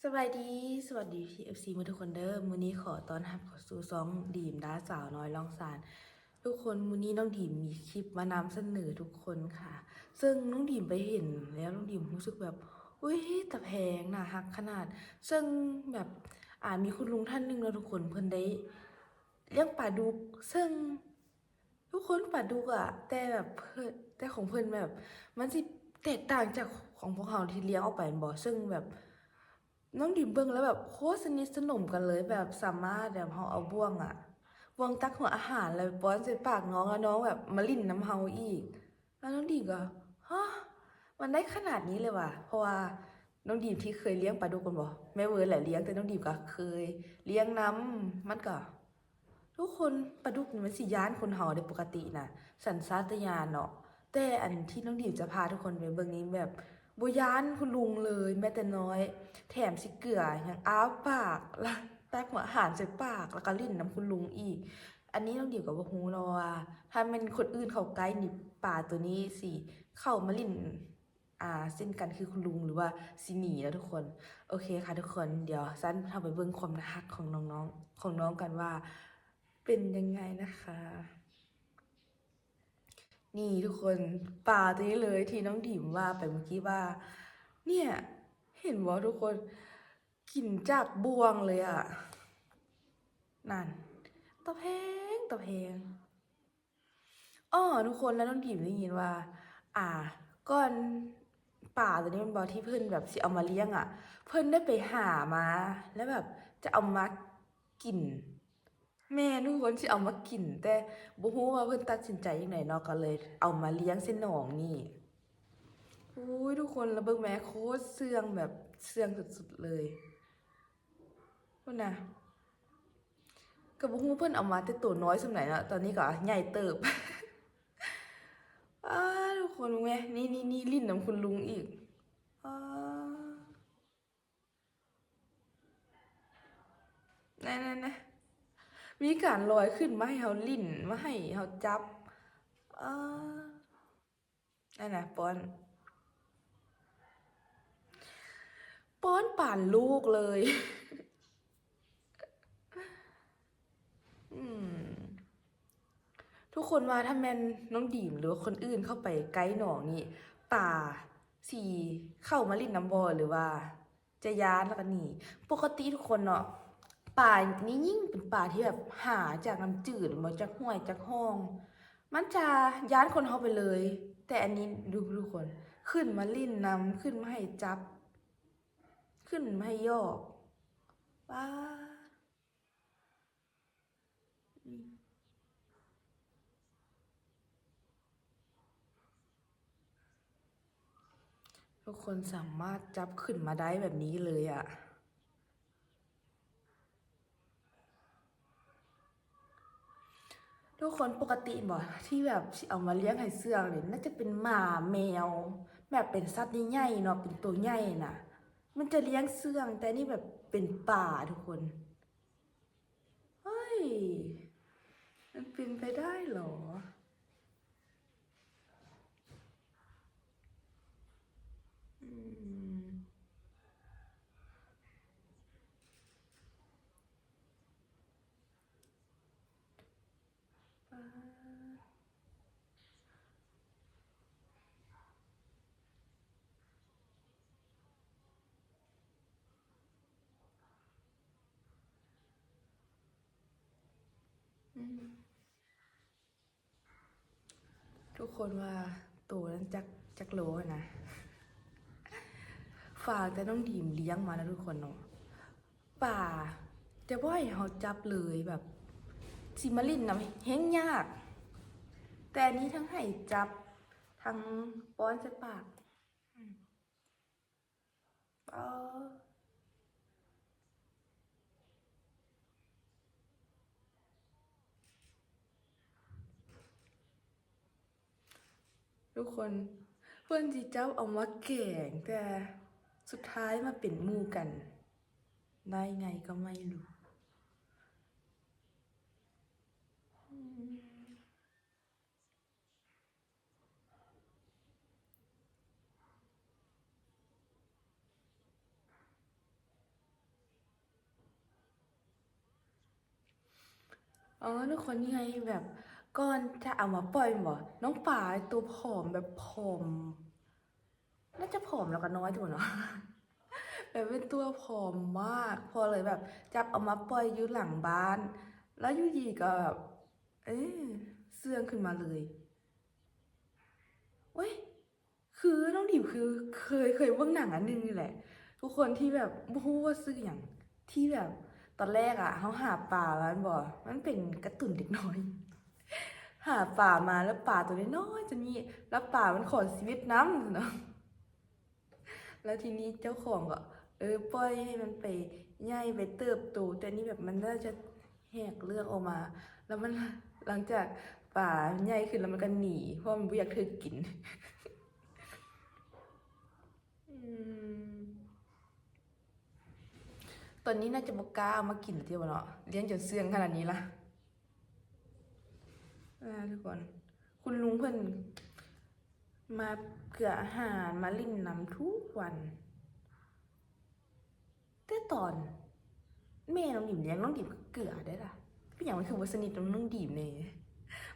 ສະບາຍດີ ສະຫວັດດີ ເອັຟຊີ ໝົດທຸກຄົນເດີ້. ມື້ນີ້ຂໍຕ້ອນຮັບເຂົ້າສູ່ຊ່ອງດີມດາສາວນ້ອຍລອງຊານ. ທຸກຄົນ ມື້ນີ້ນ້ອງດີມມີຄລິບມານຳສະເໜີທຸກຄົນຄ່ະ. ເຊິ່ງນ້ອງດີມໄປເຫັນແລ້ວ ນ້ອງດີມຮູ້ສຶກແບບ ອຸ້ຍ ຕາແພງ ໜ້າຮັກຂະໜາດ. ເຊິ່ງແບບ ອາ ມີຄຸນລຸງທ່ານໜຶ່ງເນາະທຸກຄົນ ເພິ່ນໄດ້ລ້ຽງປາດຸກ ເຊິ່ງ ທຸກຄົນ ປາດຸກອະ ແຕ່ແບບເພິ່ນ ແຕ່ຂອງເພິ່ນແບບ ມັນຊິແຕກຕ່າງຈາກຂອງພວກເຮົາທີ່ລ້ຽງອອກໄປແມ່ນບໍ່? ເຊິ່ງແບບນ້ອງດີມເບິ່ງແລ້ວແບບໂຄດສະໜິດສະໜົມກັນເລີຍ ແບບສາມາດແບບເຮົາເອົາບ່ວງອະ ບ່ວງຕັກຫົວອາຫານ ແລ້ວໄປປ້ອນໃສ່ປາກນ້ອງ ແລ້ວນ້ອງແບບມາຫຼິ້ນນຳເຮົາອີກ. ແລ້ວນ້ອງດີມກໍ ຮະ ມັນໄດ້ຂະໜາດນີ້ເລີຍຫວາ? ເພາະວ່ານ້ອງດີມທີ່ເຄີຍລ້ຽງປາດຸກແມ່ນບໍ່? ແມ່ເວີນແຫຼະລ້ຽງ ແຕ່ນ້ອງດີມກໍເຄີຍລ້ຽງນຳ ມັນກໍ ທຸກຄົນ ປາດຸກນີ້ມັນຊິຢ້ານຄົນເຮົາເດ້ ປົກກະຕິນະ ສັນຊາດຕະຍານເນາະ. ແຕ່ອັນທີ່ນ້ອງດີມຈະພາທຸກຄົນໄປເບິ່ງນີ້ແບບບໍ່ຢ້ານຄຸນລຸງເລີຍແມ້ແຕ່ນ້ອຍ ແຖມຊິເກືອ ຍັງອ້າປາກ ແລ້ວຕັກຫົວອາຫານໃສ່ປາກ ແລ້ວກໍຫຼິ້ນນຳຄຸນລຸງອີກ. ອັນນີ້ນ້ອງດີມກໍບໍ່ຮູ້ເນາະວ່າ ຖ້າແມ່ນຄົນອື່ນເຂົ້າໃກ້ນີ້ ປາໂຕນີ້ຊິເຂົ້າມາຫຼິ້ນ ອ່າ ເຊັ່ນກັນຄືຄຸນລຸງ ຫຼືວ່າຊິໜີເນາະທຸກຄົນ. ໂອເຄຄ່ະທຸກຄົນ ດຽວຊັ້ນເຮົາໄປເບິ່ງຄວາມໜ້າຮັກຂອງນ້ອງໆ ຂອງນ້ອງກັນວ່າເປັນຍັງໄງນະຄະ. ນີ້ທຸກຄົນ ປາໂຕນີ້ເລີຍທີ່ນ້ອງດີມວ່າໄປເມື່ອກີ້ວ່າ ເນ່ຍ ເຫັນບໍ່ທຸກຄົນ ກິນຈາກບ່ວງເລີຍອະ ນັ້ນ ຕາແພງ ຕາແພງ. ອໍ ທຸກຄົນ ແລ້ວນ້ອງດີມໄດ້ຍິນວ່າ ອ່າ ກ່ອນປາໂຕນີ້ແມ່ນບໍ່ ທີ່ເພິ່ນແບບຊິເອົາມາລ້ຽງອະ ເພິ່ນໄດ້ໄປຫາມາ ແລ້ວແບບຈະເອົາມາກິນ. ແມ່ນ ທຸກຄົນ ຊິເອົາມາກິນ ແຕ່ບໍ່ຮູ້ວ່າເພິ່ນຕັດສິນໃຈຈັ່ງໃດເນາະ ກໍເລີຍເອົາມາລ້ຽງໃສ່ໜອງນີ້. ໂອ້ຍ ທຸກຄົນ ລະເບິ່ງແມ້ ໂຄດເຊື່ອງ ແບບເຊື່ອງສຸດໆເລີຍ. ພຸ້ນນະ ກໍບໍ່ຮູ້ເພິ່ນເອົາມາແຕ່ໂຕນ້ອຍສ່ຳໃດເນາະ ຕອນນີ້ກໍໃຫຍ່ເຕີບ. ອ້າ ທຸກຄົນເບິ່ງແມ້ ນີ້ໆໆ ຫຼິ້ນນຳຄຸນລຸງອີກ. ອ້າ ນັ້ນໆໆ ມີການລອຍຂຶ້ນມາໃຫ້ເຮົາຫຼິ້ນ ມາໃຫ້ເຮົາຈັບ. ອ້າ ອັນນະ ປ້ອນ ປ້ອນປານລູກເລີຍ. ອືມ ທຸກຄົນວ່າ ຖ້າແມ່ນນ້ອງດີມ ຫຼືວ່າຄົນອື່ນເຂົ້າໄປໃກ້ໜອງນີ້ ປາຊິເຂົ້າມາຫຼິ້ນນຳບໍ່ ຫຼືວ່າ ຈະຢ້ານແລ້ວກໍໜີ. ປົກກະຕິທຸກຄົນເນາະ ປານີ້ຍິ່ງເປັນປາທີ່ແບບຫາຈາກນ້ຳຈືດ ມາຈາກຫ້ວຍຈາກຮ່ອງ ມັນຈະຢ້ານຄົນເຮົາໄປເລີຍ. ແຕ່ອັນນີ້ ດູທຸກຄົນ ຂຶ້ນມາຫຼິ້ນນຳ ຂຶ້ນມາໃຫ້ຈັບ ຂຶ້ນມາໃຫ້ຢອກ. ປາ ທຸກຄົນສາມາດຈັບຂຶ້ນມາໄດ້ແບບນີ້ເລີຍອະ. ທຸກຄົນ ປົກກະຕິບໍ່ ທີ່ແບບຊິເອົາມາລ້ຽງໃຫ້ເຊື່ອງນີ້ ໜ້າຈະເປັນໝາແມວ ແບບເປັນສັດໃຫຍ່ໆເນາະ ເປັນໂຕໃຫຍ່ນະ ມັນຈະລ້ຽງເຊື່ອງ. ແຕ່ນີ້ແບບເປັນປາ ທຸກຄົນ. ເຮີ້ຍ ມັນເປັນໄປໄດ້ເຫລອ? ອືມ ປາ ອືມ ທຸກຄົນວ່າໂຕນັ້ນຈັກ ຈັກໂລຫັ້ນນະ? ຝາກແຕ່ນ້ອງດີມລ້ຽງມານະທຸກຄົນເນາະ. ປາຈະບໍ່ໃຫ້ເຮົາຈັບເລີຍ ແບບຊິມາຫຼິ້ນນຳແຮ່ງຍາກ. ແຕ່ອັນນີ້ທັງໃຫ້ຈັບ ທັງປ້ອນໃສ່ປາກ. ອໍ ທຸກຄົນ ເພິ່ນຊິຈັບເອົາມາແກງ ແຕ່ສຸດທ້າຍມາເປັນໝູ່ກັນໄດ້ໄງກໍໄມ່ຮູ້. ອືມ. ອໍ ທຸກຄົນ ນີ້ໄງ ແບບກ່ອນຈະເອົາມາປ່ອຍແມ່ນບໍ່ ນ້ອງປາຕົວຜອມ ແບບຜອມ ໜ້າຈະຜອມແລ້ວກໍນ້ອຍໂພດເນາະ ແບບເປັນຕົວຜອມມາກ ພໍເລີຍແບບຈັບເອົາມາປ່ອຍຢູ່ຫຼັງບ້ານ ແລ້ວຢູ່ດີກໍແບບ ເອີ ເຊື່ອງຂຶ້ນມາເລີຍ. ໂອ້ຍ ຄືນ້ອງດິມຄືເຄີຍ ເຄີຍເບິ່ງໜັງອັນໜຶ່ງນີ້ແຫຼະທຸກຄົນ ທີ່ແບບບໍ່ຮູ້ວ່າຊື່ຫຍັງ ທີ່ແບບຕອນແລກອະ ເຮົາຫາປາແມ່ນບໍ່ ມັນເປັນກາຕູນເດັກນ້ອຍ ຫາປາມາແລ້ວປາຕົວນ້ອຍໆ ຈະມີ ແລ້ວປາມັນຂໍຊີວິດນຳເນາະ ແລ້ວທີນີ້ເຈົ້າຂອງກໍ ເອີ ປ່ອຍໃຫ້ມັນໄປໃຫຍ່ໄປເຕີບໂຕ ແຕ່ນີ້ແບບມັນໜ້າຈະແຫກເລືອກອອກມາ ແລ້ວມັນ ຫຼັງຈາກປາໃຫຍ່ຂຶ້ນແລ້ວມັນກໍໜີ ເພາະມັນບໍ່ຢາກຖືກກິນ. ອືມ ຕອນນີ້ໜ້າຈະບໍ່ກ້າເອົາມາກິນແລ້ວຕິບໍ່ເນາະ ລ້ຽງຈົນເຊື່ອງຂະໜາດນີ້ລະ. ອ່າ ທຸກຄົນ ຄຸນລຸງເພິ່ນມາເກືອອາຫານ ມາຫຼິ້ນນຳທຸກວັນ ແຕ່ຕອນແມ່ນ້ອງດິມລ້ຽງ ນ້ອງດິມກໍເກືອໄດ້ລະ ເປັນຫຍັງມັນຄືບໍ່ສະໜິດນຳນ້ອງດິມແດ່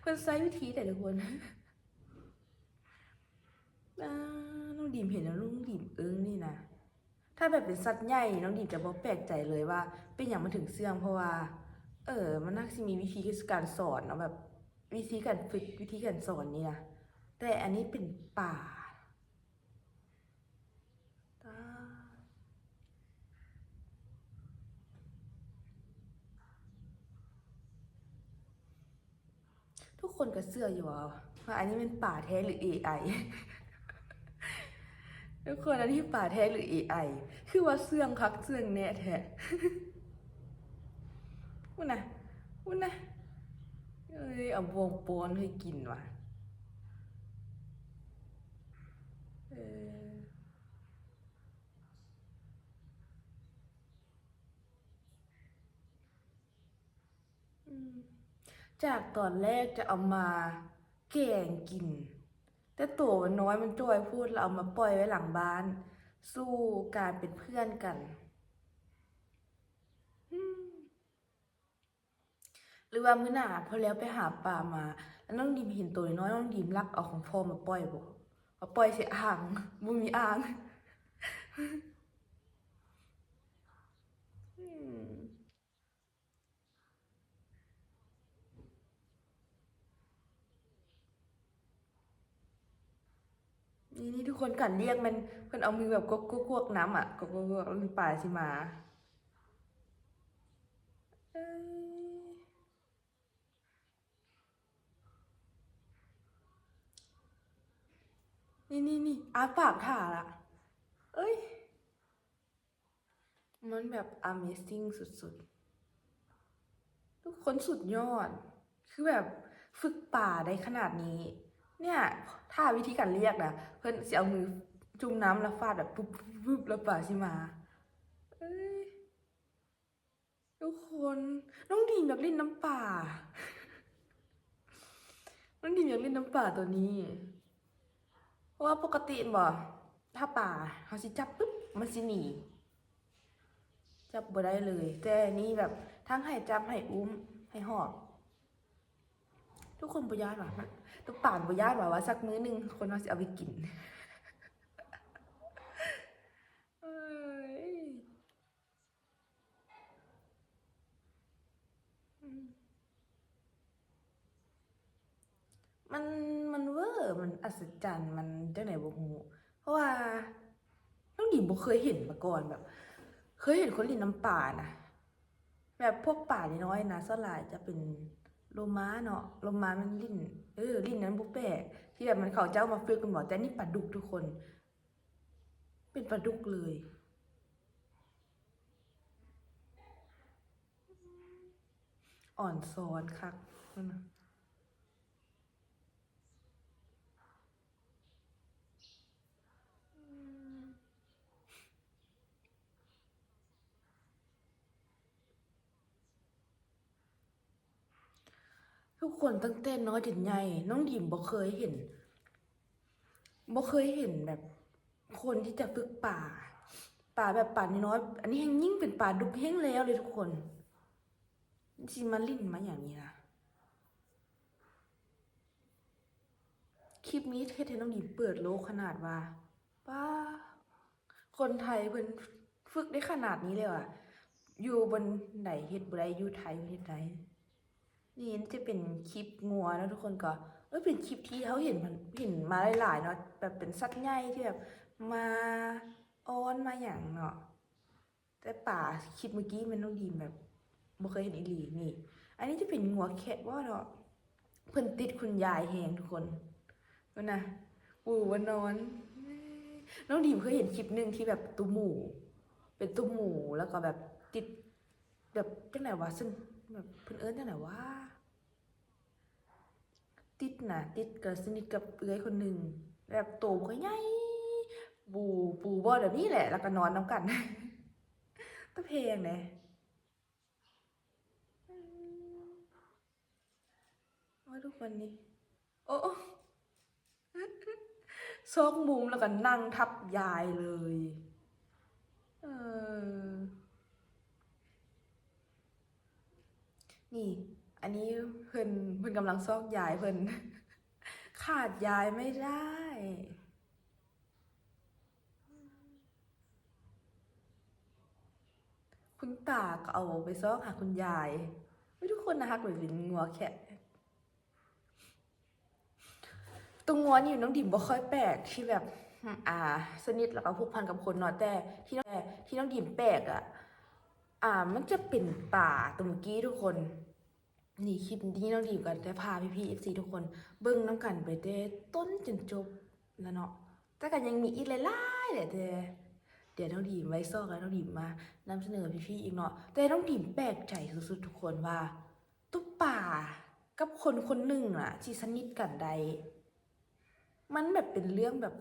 ເພິ່ນໃຊ້ວິທີໃດທຸກຄົນ? ອ່າ ນ້ອງດິມເຫັນແລ້ວນ້ອງດິມອຶ້ງນີ້ນະ ຖ້າແບບເປັນສັດໃຫຍ່ ນ້ອງດິມຈະບໍ່ແປກໃຈເລີຍວ່າເປັນຫຍັງມັນເຖິງເຊື່ອງ ເພາະວ່າ ເອີ ມັນໜ້າຊິມີວິທີການສອນເນາະ ແບບວິທີການຝຶກ ວິທີການສອນນີ້ນະ ແຕ່ອັນນີ້ເປັນປາ ຕາ ທຸກຄົນກໍເຊື່ອຢູ່ບໍ່ວ່າອັນນີ້ແມ່ນປາແທ້ຫຼືເອໄອ? ທຸກຄົນ ອັນນີ້ປາແທ້ຫຼືເອໄອ? ຄືວ່າເຊື່ອງຄັກເຊື່ອງແນ່ແທ້ ພຸ້ນນະ ພຸ້ນນະ ເອີຍ ເອົາບ່ວງປ້ອນໃຫ້ກິນວ່າ ເອີ. ອືມ ຈາກຕອນແລກຈະເອົາມາແກງກິນ ແຕ່ໂຕມັນນ້ອຍ ມັນຈ່ອຍໂພດ ແລ້ວເອົາມາປ່ອຍໄວ້ຫຼັງບ້ານ ສູ່ການເປັນເພື່ອນກັນ ອືມ. ຫຼືວ່າມື້ໜ້າພໍແລ້ວໄປຫາປາມາ ແລ້ວນ້ອງດິມເຫັນໂຕນ້ອຍ ນ້ອງດິມລັກເອົາຂອງພໍ່ມາປ່ອຍບໍ? ມາປ່ອຍໃສ່ອ່າງ ບໍ່ມີອ່າງ. ອືມ. ນີ້ໆ ທຸກຄົນ ການລຽກແມ່ນເພິ່ນເອົາມືແບບກວກໆໆນ້ຳອະ ກວກໆໆ ແລ້ວປາຊິມາ ເອີຍ ນີ້ໆໆ ອ້າປາກຖ້າລະ ເອີຍ. ມັນແບບ amazing ສຸດໆ ທຸກຄົນ ສຸດຍອດ ຄືແບບຝຶກປາໄດ້ຂະໜາດນີ້ ເນີ້ຍ ຖ້າວິທີການລຽກນະ ເພິ່ນຊິເອົາມືຈຸ່ມນ້ຳ ແລ້ວຟາດແບບປຶບໆ ແລ້ວປາຊິມາ ເອີຍ ທຸກຄົນ ນ້ອງດີມຢາກຫຼິ້ນນຳປາ ນ້ອງດີມຢາກຫຼິ້ນນຳປາໂຕນີ້ ເພາະວ່າປົກກະຕິແມ່ນບໍ່ ຖ້າປາເຮົາຊິຈັບປຶບ ມັນຊິໜີ ຈັບບໍ່ໄດ້ເລີຍ ແຕ່ນີ້ແບບທັງໃຫ້ຈັບ ໃຫ້ອຸ້ມ ໃຫ້ຫອບ ທຸກຄົນບໍ່ຢ້ານຫວາ? ທຸກປານບໍ່ຢ້ານຫວາ ວ່າສັກມື້ໜຶ່ງຄົນເຮົາຊິເອົາໄປກິນ ເອີຍ. ອືມ ມັນ ມັນເວີ ມັນອັດສະຈັນ ມັນຈັ່ງໃດບໍ່ຮູ້ ເພາະວ່ານ້ອງດີມບໍ່ເຄີຍເຫັນມາກ່ອນ ແບບເຄີຍເຫັນຄົນຫຼິ້ນນຳປານະ ແບບພວກປານ້ອຍໆນະ ສ່ວນຫຼາຍຈະເປັນໂລມາເນາະ ໂລມາມັນຫຼິ້ນ ເອີ ຫຼິ້ນນັ້ນບໍ່ແປກ ທີ່ແບບມັນ ເຂົາເຈົ້າມາຝຶກແມ່ນບໍ່ ແຕ່ນີ້ປາດຸກທຸກຄົນ ເປັນປາດຸກເລີຍ ອ່ອນຊ້ອນຄັກ ທຸກຄົນ ຕັ້ງແຕ່ນ້ອຍຈົນໃຫຍ່ ນ້ອງດີມບໍ່ເຄີຍເຫັນ ບໍ່ເຄີຍເຫັນແບບຄົນທີ່ຈະຝຶກປາ ປາແບບປານ້ອຍໆ ອັນນີ້ແຮ່ງຍິ່ງເປັນປາດຸກແຮ່ງແລ້ວເລີຍທຸກຄົນ ຊິມາຫຼິ້ນມາຫຍັງນີ້ນະ ຄລິບນີ້ເຮັດໃຫ້ນ້ອງດີມເປີດໂລກຂະໜາດວ່າ ປ້າ ຄົນໄທເພິ່ນຝຶກໄດ້ຂະໜາດນີ້ແລ້ວອະ ຢູ່ບ່ອນໃດເຮັດບໍ່ໄດ້ ຢູ່ໄທເຮັດໄດ້. ນີ້ຈະເປັນຄລິບງົວເນາະ ທຸກຄົນ ກໍ ເອີ ເປັນຄລິບທີ່ເຮົາເຫັນ ເຫັນມາຫຼາຍໆເນາະ ແບບເປັນສັດໃຫຍ່ທີ່ແບບມາອ້ອນມາຫຍັງເນາະ. ແຕ່ປາຄລິບມື້ກີ້ແມ່ນນ້ອງດີມແບບບໍ່ເຄີຍເຫັນອີ່ຫຼີ. ນີ້ ອັນນີ້ຈະເປັນງົວແຄະບໍ່ເນາະ ເພິ່ນຕິດຄຸນຍາຍແຮງທຸກຄົນ. ເບິ່ງນະ ປູບໍ່ນອນ. ນ້ອງດີມເຄີຍເຫັນຄລິບໜຶ່ງທີ່ແບບໂຕໝູ ເປັນໂຕໝູ ແລ້ວກໍແບບຕິດ ແບບຈັ່ງໃດວະ ຊັ້ນ ແບບເພິ່ນເອີ້ນຈັ່ງໃດວະ ຕິດນະ ຕິດ ກໍສະໜິດກັບເອື້ອຍຄົນໜຶ່ງ ແບບໂຕກໍໃຫຍ່ ປູ ປູບອດແບບນີ້ແຫຼະ ແລ້ວກໍນອນນຳກັນ ຕາແພງເດ້. ໂອ້ຍ ທຸກຄົນນີ້ ໂອ້ ຊອກມຸມແລ້ວກໍນັ່ງທັບຍາຍເລີຍ. ເອີ ນີ້ ອັນນີ້ເພິ່ນ ເພິ່ນກຳລັງຊອກຍາຍເພິ່ນ ຂາດຍາຍໄມ່ໄດ້. ຄຸນຕາກໍເອົາໄປຊອກຫາຄຸນຍາຍ. ເຮີ້ຍ ທຸກຄົນໜ້າຮັກເລີຍ ເປັນງົວແຄະ. ຕົວງົວນີ້ນ້ອງດີມບໍ່ຄ່ອຍແປກທີ່ແບບ ອ່າ ສະໜິດແລ້ວກໍຜູກພັນກັບຄົນເນາະ ແຕ່ທີ່ນ້ອງ ທີ່ນ້ອງດີມແປກອະ ອ່າ ມັນຈະເປັນປາຕົວເມື່ອກີ້ທຸກຄົນ. ນີ້ ຄລິບນີ້ນ້ອງດີມກໍໄດ້ພາພີ່ໆ ເອັຟຊີ ທຸກຄົນເບິ່ງນຳກັນໄປແຕ່ຕົ້ນຈົນຈົບແລ້ວເນາະ ແຕ່ກໍຍັງມີອີກຫຼາຍໆແຫຼະ ແຕ່ດຽວນ້ອງດີມໄວ້ຊອກແລ້ວນ້ອງດີມມານຳສະເໜີພີ່ໆອີກເນາະ. ແຕ່ນ້ອງດີມແປກໃຈສຸດໆ ທຸກຄົນ ວ່າ ຕົວປາກັບຄົນຄົນໜຶ່ງນະ ຊິສະໜິດກັນໄດ້ ມັນແບບເປັນເລື່ອງແບບ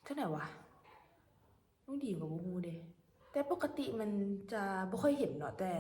ຈັ່ງໃດວະ ນ້ອງດີມກໍບໍ່ຮູ້ເດ້ ແຕ່ປົກກະຕິມັນຈະບໍ່ຄ່ອຍເຫັນເນາະ ແຕ່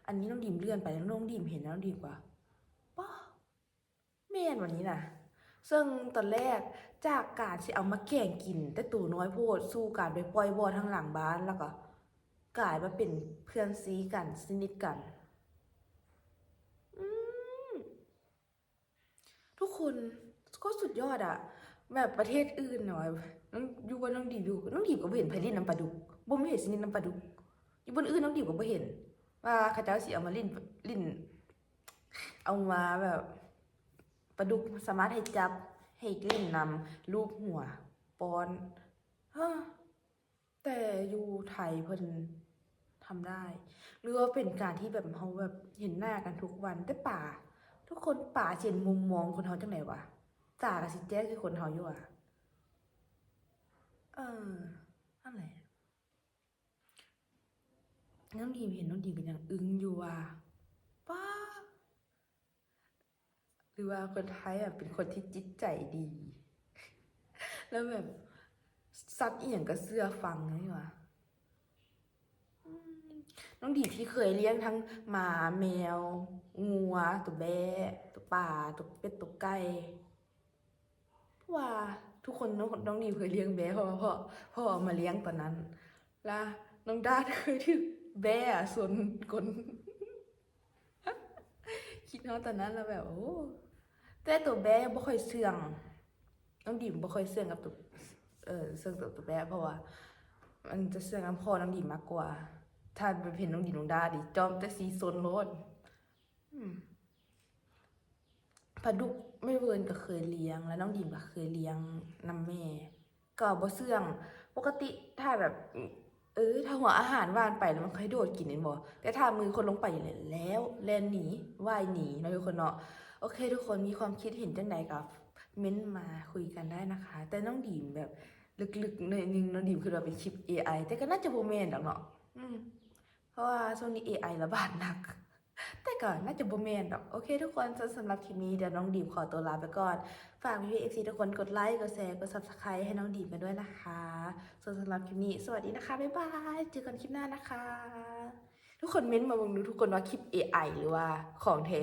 ອັນນີ້ນ້ອງດີມເລື່ອນໄປ ນ້ອງດີມເຫັນ ນ້ອງດີມວ່າ ປ້າ ແມ່ນຫວານີ້ນະ. ເຊິ່ງຕອນແລກ ຈາກການຊິເອົາມາແກງກິນແຕ່ໂຕນ້ອຍໂພດ ສູ່ການໄປປ່ອຍບໍ່ທາງຫຼັງບ້ານ ແລ້ວກໍກາຍມາເປັນເພື່ອນຊີກັນ ສະໜິດກັນ. ອືມ ທຸກຄົນ ໂຄດສຸດຍອດອະ ແບບປະເທດອື່ນນະ ຢູ່ບ່ອນນ້ອງດີມຢູ່ ນ້ອງດີມກໍບໍ່ເຫັນໃຜຫຼິ້ນນຳປາດຸກ ບໍ່ມີໃຜຊິຫຼິ້ນນຳປາດຸກ. ຢູ່ບ່ອນອື່ນນ້ອງດີມກໍບໍ່ເຫັນວ່າເຂົາເຈົ້າຊິເອົາມາຫຼິ້ນ ຫຼິ້ນ ເອົາມາແບບ ປາດຸກສາມາດໃຫ້ຈັບ ໃຫ້ຫຼິ້ນນຳ ລູບຫົວ ປ້ອນ ຮະ ແຕ່ຢູ່ໄທເພິ່ນທຳໄດ້ ຫຼືວ່າເປັນການທີ່ແບບເຮົາແບບເຫັນໜ້າກັນທຸກວັນ ແຕ່ປາ ທຸກຄົນ ປາຊິເຫັນມຸມມອງຄົນເຮົາຈັ່ງໃດວະ ຕາກໍຊິແຈ້ງໃສ່ຄົນເຮົາຢູ່ຫວາ. ເອີ ນັ້ນແຫຼະ ນ້ອງດີມເຫັນນ້ອງດີມກໍຍັງອຶ້ງຢູ່ວ່າ ປ້າ ຫຼືວ່າຄົນໄທອະເປັນຄົນທີ່ຈິດໃຈດີ ແລ້ວແບບສັດອີ່ຫຍັງກໍເຊື່ອຟັງນີ້ຫວາ. ອືມ ນ້ອງດີມທີ່ເຄີຍລ້ຽງທັງໝາ ແມວ ງົວ ໂຕແບ້ ໂຕປາ ໂຕເປັດ ໂຕໄກ່ ເພາະວ່າທຸກຄົນ ນ້ອງ ນ້ອງດີມເຄີຍລ້ຽງແບ້ ເພາະວ່າພໍ່ ພໍ່ເອົາມາລ້ຽງຕອນນັ້ນ ລະນ້ອງດາດເຄີຍຖືກແບ້ຊົນກົ້ນ. ຄິດຮອດຕອນນັ້ນລະແບບ ໂອ້ ແຕ່ໂຕແບ້ບໍ່ຄ່ອຍເຊື່ອງ ນ້ອງດີມບໍ່ຄ່ອຍເຊື່ອງກັບໂຕ ເອີ ເຊື່ອງໂຕ ໂຕແບ້ ເພາະວ່າມັນຈະເຊື່ອງນຳພໍ່ນ້ອງດີມມາກກວ່າ. ຖ້າເປັນນ້ອງດີມ ນ້ອງດານີ້ ຈ້ອມແຕ່ຊິຊົນໂລດ. ອືມ ປາດຸກແມ່ເວີນກໍເຄີຍລ້ຽງ ແລະ ນ້ອງດີມກໍເຄີຍລ້ຽງນຳແມ່ ກໍບໍ່ເຊື່ອງ. ປົກກະຕິຖ້າແບບ ເອີ ຖ້າຫົວອາຫານຫວ່ານໄປແລ້ວມັນຄ່ອຍໂດດກິນແມ່ນບໍ່ ແຕ່ຖ້າມືຄົນລົງໄປແລ້ວ ແລ່ນໜີ ວ່າຍໜີເນາະທຸກຄົນເນາະ. ໂອເຄ ທຸກຄົນມີຄວາມຄິດເຫັນຈັ່ງໃດກໍເມັ້ນມາຄຸຍກັນໄດ້ນະຄະ. ແຕ່ນ້ອງດີມແບບ ເລິກໆໜ້ອຍໜຶ່ງ ນ້ອງດີມຄິດວ່າເປັນຄລິບເອໄອ ແຕ່ກໍໜ້າຈະບໍ່ແມ່ນດອກເນາະ. ອືມ ເພາະວ່າຊ່ວງນີ້ເອໄອລະບາດໜັກ ແຕ່ກໍໜ້າຈະບໍ່ແມ່ນດອກ. ໂອເຄທຸກຄົນ ສຳ ສຳລັບຄລິບນີ້ ດຽວນ້ອງດີມຂໍຕົວລາໄປກ່ອນ. ຝາກພີ່ໆ ເອັຟຊີ ທຸກຄົນກົດໄລ ກົດແຊ ກົດ Subscribe ໃຫ້ນ້ອງດີມກັນດ້ວຍນະຄະ. ສ່ວນສຳລັບຄລິບນີ້ ສະຫວັດດີນະຄະ ບາຍບາຍ ເຈີກັນຄລິບໜ້ານະຄະ. ທຸກຄົນເມັ້ນມາເບິ່ງດູ ທຸກຄົນວ່າຄລິບເອໄອ ຫຼືວ່າຂອງແທ້?